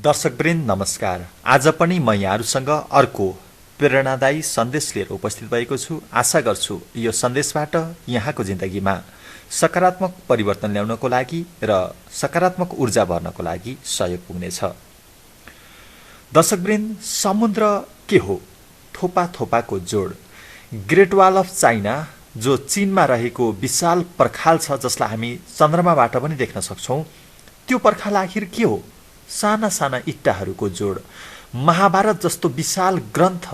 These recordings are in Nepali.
दर्शकवृन्द नमस्कार। आज पनि म यहाँहरूसँग अर्को प्रेरणादायी सन्देश लिएर उपस्थित भएको छु। आशा गर्छु यो सन्देशबाट यहाँको जिन्दगीमा सकारात्मक परिवर्तन ल्याउनको लागि र सकारात्मक ऊर्जा भर्नको लागि सहयोग पुग्नेछ। दर्शकवृन्द, समुद्र के हो? थोपा थोपाको जोड। ग्रेट वाल अफ चाइना जो चीनमा रहेको विशाल पर्खाल छ, जसलाई हामी चन्द्रमाबाट पनि देख्न सक्छौं, त्यो पर्खाल आखिर के हो? साना साना इट्टाहरूको जोड। महाभारत जस्तो विशाल ग्रन्थ,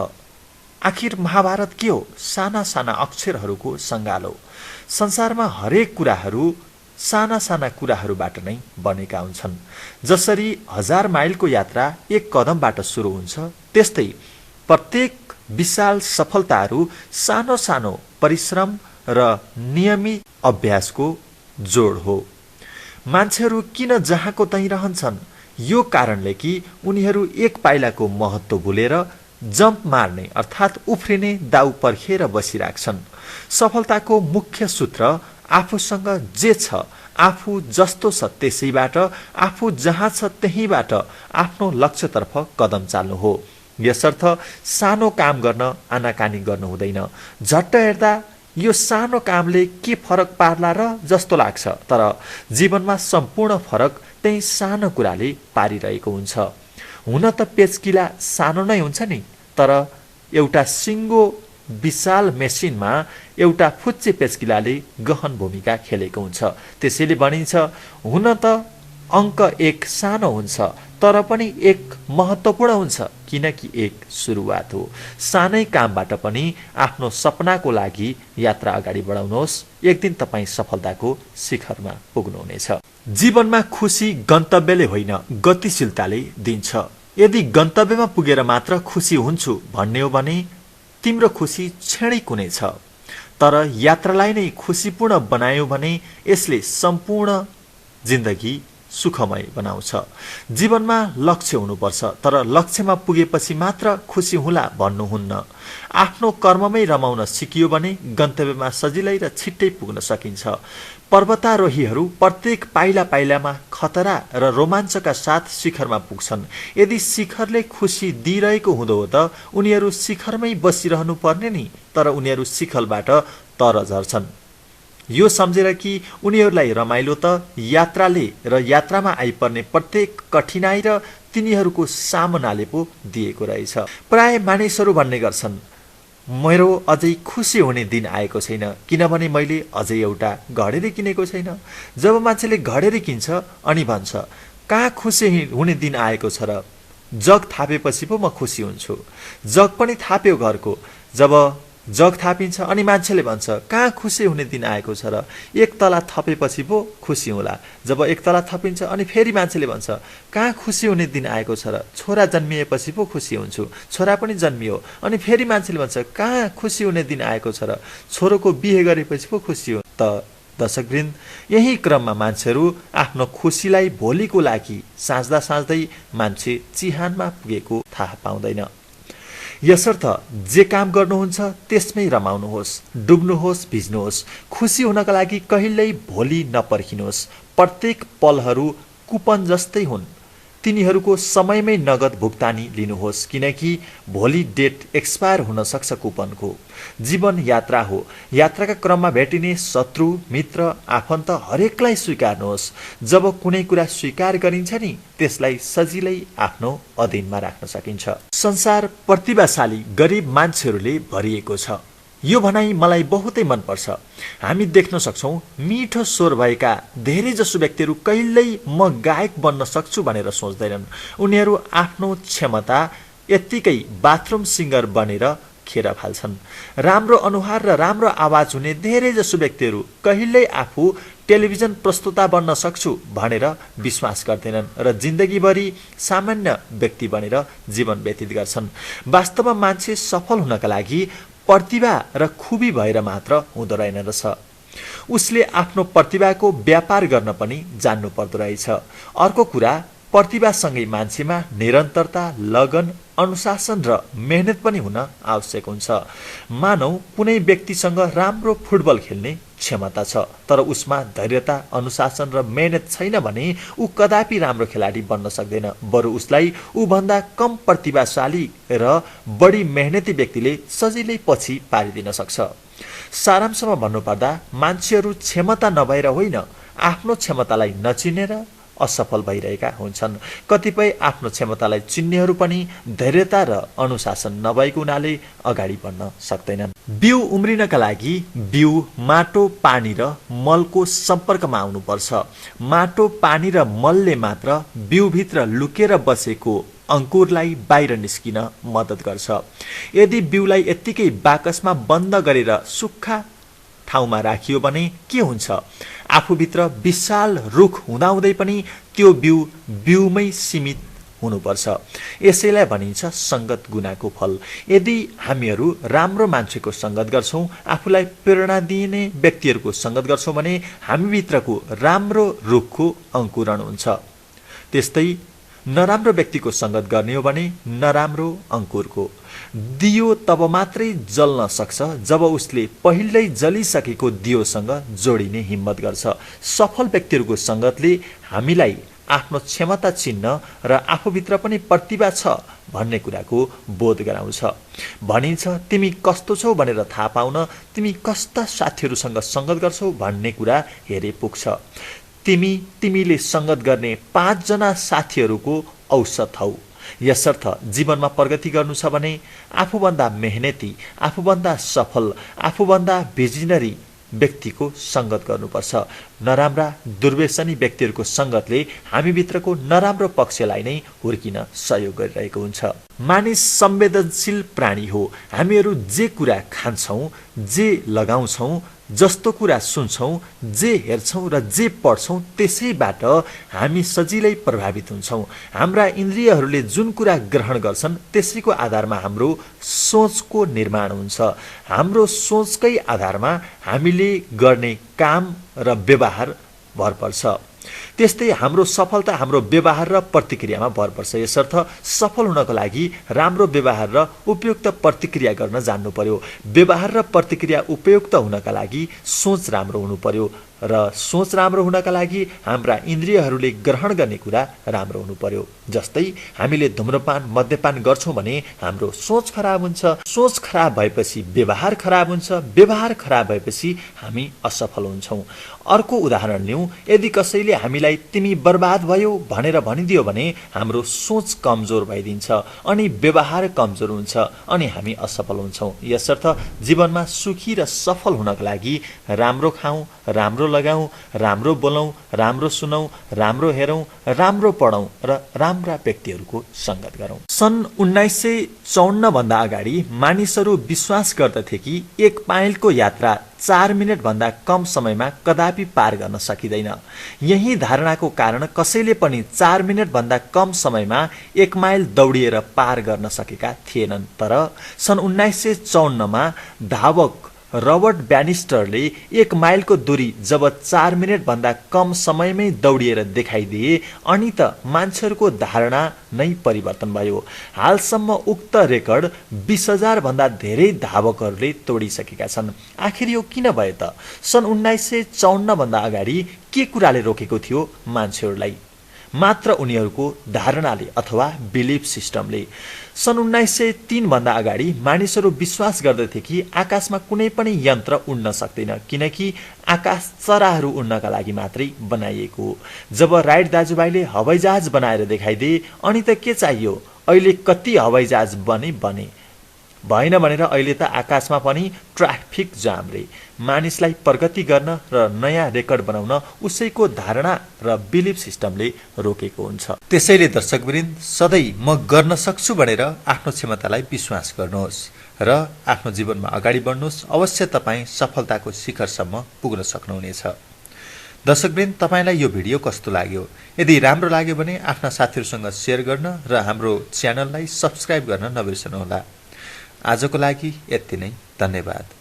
आखिर महाभारत के हो? साना साना अक्षरहरूको सङ्गालो। संसारमा हरेक कुराहरू साना साना कुराहरूबाट नै बनेका हुन्छन्। जसरी 1000 माइलको यात्रा एक कदमबाट सुरु हुन्छ, त्यस्तै प्रत्येक विशाल सफलताहरू सानो सानो परिश्रम र नियमित अभ्यासको जोड हो। मान्छेहरू किन जहाँको तहीँ रहन्छन्? यो कारणले कि उनीहरू एक पाइलाको महत्त्व भुलेर जम्प मार्ने अर्थात् उफ्रिने दाउ पर्खेर बसिराख्छन्। सफलताको मुख्य सूत्र आफूसँग जे छ, आफू जस्तो छ त्यसैबाट, आफू जहाँ छ त्यहीबाट आफ्नो लक्ष्यतर्फ कदम चाल्नु हो। यसर्थ सानो काम गर्न आनाकानी गर्नु हुँदैन। झट्ट हेर्दा यो सानो कामले के फरक पार्ला र जस्तो लाग्छ, तर जीवनमा सम्पूर्ण फरक त्यही सानो कुराले पारिरहेको हुन्छ। हुन त पेचकिला सानो नै हुन्छ नि, तर एउटा सिङ्गो विशाल मेसिनमा एउटा फुच्चे पेचकिलाले गहन भूमिका खेलेको हुन्छ। त्यसैले भनिन्छ, हुन त अङ्क एक सानो हुन्छ, तर पनि एक महत्त्वपूर्ण हुन्छ, किनकि एक सुरुवात हो। सानै कामबाट पनि आफ्नो सपनाको लागि यात्रा अगाडि बढाउनुहोस्। एक दिन तपाईँ सफलताको शिखरमा पुग्नुहुनेछ। जीवनमा खुसी गन्तव्यले होइन, गतिशीलताले दिन्छ। यदि गन्तव्यमा पुगेर मात्र खुसी हुन्छु भन्ने हो भने तिम्रो खुसी क्षणिक हुनेछ, तर यात्रालाई नै खुसीपूर्ण बनायो भने यसले सम्पूर्ण जिन्दगी सुखमय बनाउँछ। जीवनमा लक्ष्य हुनुपर्छ, तर लक्ष्यमा पुगेपछि मात्र खुसी हुला भन्नुहुन्न। आफ्नो कर्ममै रमाउन सिकियो भने गन्तव्यमा सजिलै र छिट्टै पुग्न सकिन्छ। पर्वतारोहीहरू प्रत्येक पाइला पाइलामा खतरा र रोमाञ्चका साथ शिखरमा पुग्छन्। यदि शिखरले खुसी दिइरहेको हुँदो हो त उनीहरू शिखरमै बसिरहनु पर्ने नि, तर उनीहरू शिखरबाट तर झर्छन्। यो सम्झेर कि उनीहरूलाई रमाइलो त यात्राले र यात्रामा आइपर्ने प्रत्येक कठिनाई र तिनीहरूको सामनाले पो दिएको रहेछ। प्राय मानिसहरू भन्ने गर्छन्, मेरो अझै खुसी हुने दिन आएको छैन, किनभने मैले अझै एउटा घडेरी किनेको छैन। जब मान्छेले घडेरी किन्छ अनि भन्छ, कहाँ खुसी हुने दिन आएको छ र? जग थापेपछि पो म खुसी हुन्छु। जग पनि थाप्यो घरको। जब जग थापिन्छ अनि मान्छेले भन्छ, कहाँ खुसी हुने दिन आएको छ र? एक तला थपेपछि पो खुसी होला। जब एक तला थपिन्छ अनि फेरि मान्छेले भन्छ, कहाँ खुसी हुने दिन आएको छ र? छोरा जन्मिएपछि पो खुसी हुन्छु। छोरा पनि जन्मियो अनि फेरि मान्छेले भन्छ, कहाँ खुसी हुने दिन आएको छ र? छोरोको बिहे गरेपछि पो खुसी हो। त दर्शकवृन्द, यही क्रममा मान्छेहरू आफ्नो खुसीलाई भोलिको लागि साँच्दा साँच्दै मान्छे चिहानमा पुगेको थाहा पाउँदैन। यसर्थ जे काम गर्नुहुन्छ त्यसमै रमाउनुहोस्, डुब्नुहोस्, भिज्नुहोस्। खुसी हुनका लागि कहिल्यै भोलि नपर्खिनुहोस्। प्रत्येक पलहरू कुपन जस्तै हुन्, तिनीहरूको समयमै नगद भुक्तानी लिनुहोस्, किनकि भोलि डेट एक्सपायर हुन सक्छ कुपनको। जीवन यात्रा हो। यात्राका क्रममा भेटिने शत्रु, मित्र, आफन्त हरेकलाई स्वीकार्नुहोस्। जब कुनै कुरा स्वीकार गरिन्छ नि, त्यसलाई सजिलै आफ्नो अधीनमा राख्न सकिन्छ। संसार प्रतिभाशाली गरिब मान्छेहरूले भरिएको छ। यो भनाइ मलाई बहुतै मनपर्छ। हामी देख्न सक्छौं, मिठो स्वर भएका धेरैजसो व्यक्तिहरू कहिल्यै म गायक बन्न सक्छु भनेर सोच्दैनन्। उनीहरू आफ्नो क्षमता यत्तिकै बाथरुम सिङ्गर बनेर खेर फाल्छन्। राम्रो अनुहार र राम्रो आवाज हुने धेरैजसो व्यक्तिहरू कहिल्यै आफू टेलिभिजन प्रस्तुता बन्न सक्छु भनेर विश्वास गर्दैनन् र जिन्दगीभरि सामान्य व्यक्ति बनेर जीवन व्यतीत गर्छन्। वास्तवमा मान्छे सफल हुनका लागि प्रतिभा र खुबी भएर मात्र हुँदो रहेन रहेछ। उसले आफ्नो प्रतिभाको व्यापार गर्न पनि जान्नु पर्दो रहेछ। अर्को कुरा, प्रतिभासँगै मान्छेमा निरन्तरता, लगन, अनुशासन र मेहनत पनि हुन आवश्यक हुन्छ। मानौ कुनै व्यक्तिसँग राम्रो फुटबल खेल्ने क्षमता छ, तर उसमा धैर्यता, अनुशासन र मेहनत छैन भने ऊ कदापि राम्रो खेलाडी बन्न सक्दैन। बरु उसलाई ऊभन्दा कम प्रतिभाशाली र बढी मेहनती व्यक्तिले सजिलै पछि पारिदिन सक्छ। सारांशमा भन्नुपर्दा मान्छेहरू क्षमता नभएर होइन, आफ्नो क्षमतालाई नचिनेर असफल भइरहेका हुन्छन्। कतिपय आफ्नो क्षमतालाई चिन्नेहरू पनि धैर्यता र अनुशासन नभएको हुनाले अगाडि बढ्न सक्दैनन्। बिउ उम्रिनका लागि बिउ माटो, पानी र मलको सम्पर्कमा आउनुपर्छ। माटो, पानी र मलले मात्र बिउभित्र लुकेर बसेको अंकुरलाई बाहिर निस्किन मद्दत गर्छ। यदि बिउलाई यत्तिकै बाकसमा बन्द गरेर सुक्खा ठाउँमा राखियो भने के हुन्छ? आफूभित्र विशाल रुख हुँदाहुँदै पनि त्यो बिउ बिउमै सीमित हुनुपर्छ। यसैलाई भनिन्छ संगत गुनाको फल। यदि हामीहरू राम्रो मान्छेको संगत गर्छौं, आफूलाई प्रेरणा दिने व्यक्तिहरूको संगत गर्छौं भने हामीभित्रको राम्रो रुखको अंकुरण हुन्छ। त्यस्तै नराम्रो व्यक्तिको संगत गर्ने हो भने नराम्रो अंकुरको। दियो तब मात्रै जल्न सक्छ जब उसले पहिल्यै जलिसकेको दियोसँग जोडिने हिम्मत गर्छ। सफल व्यक्तिहरूको संगतले हामीलाई आफ्नो क्षमता चिन्न र आफूभित्र पनि प्रतिभा छ भन्ने कुराको बोध गराउँछ। भनिन्छ तिमी कस्तो छौ भनेर थाहा पाउन तिमी कस्ता साथीहरूसँग संगत गर्छौ भन्ने कुरा हेरे पुग्छ। तिमीले संगत गर्ने 5 जना साथीहरूको औसत हौ। यसर्थ जीवनमा प्रगति गर्नु छ भने आफूभन्दा मेहनती, आफूभन्दा सफल, आफूभन्दा भिजनरी व्यक्तिको संगत गर्नुपर्छ। नराम्रा दुर्व्यसनी व्यक्तिहरूको संगतले हामीभित्रको नराम्रो पक्षलाई नै हुर्किन सहयोग गरिरहेको हुन्छ। मानिस संवेदनशील प्राणी हो। हामीहरू जे कुरा खान्छौं, जे लगाउँछौं, जस्तो कुरा सुन्छौं, जे हेर्छौं र जे पढ्छौं त्यसैबाट हामी सजिलै प्रभावित हुन्छौं। हाम्रा इन्द्रियहरूले जुन कुरा ग्रहण गर्छन् त्यसैको आधारमा हाम्रो सोचको निर्माण हुन्छ। हाम्रो सोचकै आधारमा हामीले गर्ने काम र व्यवहार भर पर्छ। त्यस्तै हाम्रो सफलता हाम्रो व्यवहार र प्रतिक्रियामा भर पर्छ। यसर्थ सफल हुनको लागि राम्रो व्यवहार र उपयुक्त प्रतिक्रिया गर्न जान्नु पर्यो। व्यवहार र प्रतिक्रिया उपयुक्त हुनका लागि सोच राम्रो हुनु पर्यो र सोच राम्रो हुनका लागि हाम्रा इन्द्रियहरूले ग्रहण गर्ने कुरा राम्रो हुनु पर्यो। जस्तै हामीले धूम्रपान, मद्यपान गर्छौं भने हाम्रो सोच खराब हुन्छ। सोच खराब भएपछि व्यवहार खराब हुन्छ। व्यवहार खराब भएपछि हामी असफल हुन्छौं। अर्को उदाहरण लिउँ। यदि कसैले हामीलाई तिमी बर्बाद भयो भनेर भनिदियो भने हाम्रो सोच कमजोर भइदिन्छ अनि व्यवहार कमजोर हुन्छ अनि हामी असफल हुन्छौं। यसर्थ जीवनमा सुखी र सफल हुनका लागि राम्रो खाऊँ, राम्रो लगाऊँ, राम्रो बोलौँ, राम्रो सुनौँ, राम्रो हेरौँ, राम्रो पढौँ र राम्रा व्यक्तिहरूको संगत गरौँ। सन् 1954 भन्दा अगाडि मानिसहरू विश्वास गर्दथे कि 1 माइलको यात्रा 4 मिनट भन्दा कम समयमा कदापि पार गर्न सकिँदैन। यही धारणाको कारण कसैले पनि 4 मिनट भन्दा कम समयमा 1 माइल दौडिएर पार गर्न सकेका थिएनन्। तर सन् 1954 मा धावक रबर्ट ब्यानिस्टरले 1 माइलको दूरी जब 4 मिनट भन्दा कम समयमै दौडिएर देखाइदिए अनि त मान्छेहरूको धारणा नै परिवर्तन भयो। हालसम्म उक्त रेकर्ड 20,000 भन्दा धेरै धावकहरूले तोडिसकेका छन्। आखिर यो किन भयो त? सन् 1954 भन्दा अगाडि के कुराले रोकेको थियो मान्छेहरूलाई? मात्र उनीहरूको धारणाले अथवा बिलिफ सिस्टमले। सन् 1903 भन्दा अगाडि मानिसहरू विश्वास गर्दथे कि आकाशमा कुनै पनि यन्त्र उड्न सक्दैन, किनकि आकाश चराहरू उड्नका लागि मात्रै बनाइएको हो। जब राइट दाजुभाइले हवाईजहाज बनाएर देखाइदिए अनि त के चाहियो? अहिले कति हवाईजहाज बने भएन भनेर अहिले त आकाशमा पनि ट्राफिक जाम रे। मानिसलाई प्रगति गर्न र नयाँ रेकर्ड बनाउन उसैको धारणा र बिलिफ सिस्टमले रोकेको हुन्छ। त्यसैले दर्शकवृन्द, सधैँ म गर्न सक्छु भनेर आफ्नो क्षमतालाई विश्वास गर्नुहोस् र आफ्नो जीवनमा अगाडि बढ्नुहोस्। अवश्य तपाईँ सफलताको शिखरसम्म पुग्न सक्नुहुनेछ। दर्शकवृन्द, तपाईलाई यो भिडियो कस्तो लाग्यो? यदि राम्रो लाग्यो भने आफ्ना साथीहरूसँग सेयर गर्न र हाम्रो च्यानललाई सब्स्क्राइब गर्न नबिर्सनुहोला। आजको लागि यति नै। धन्यवाद।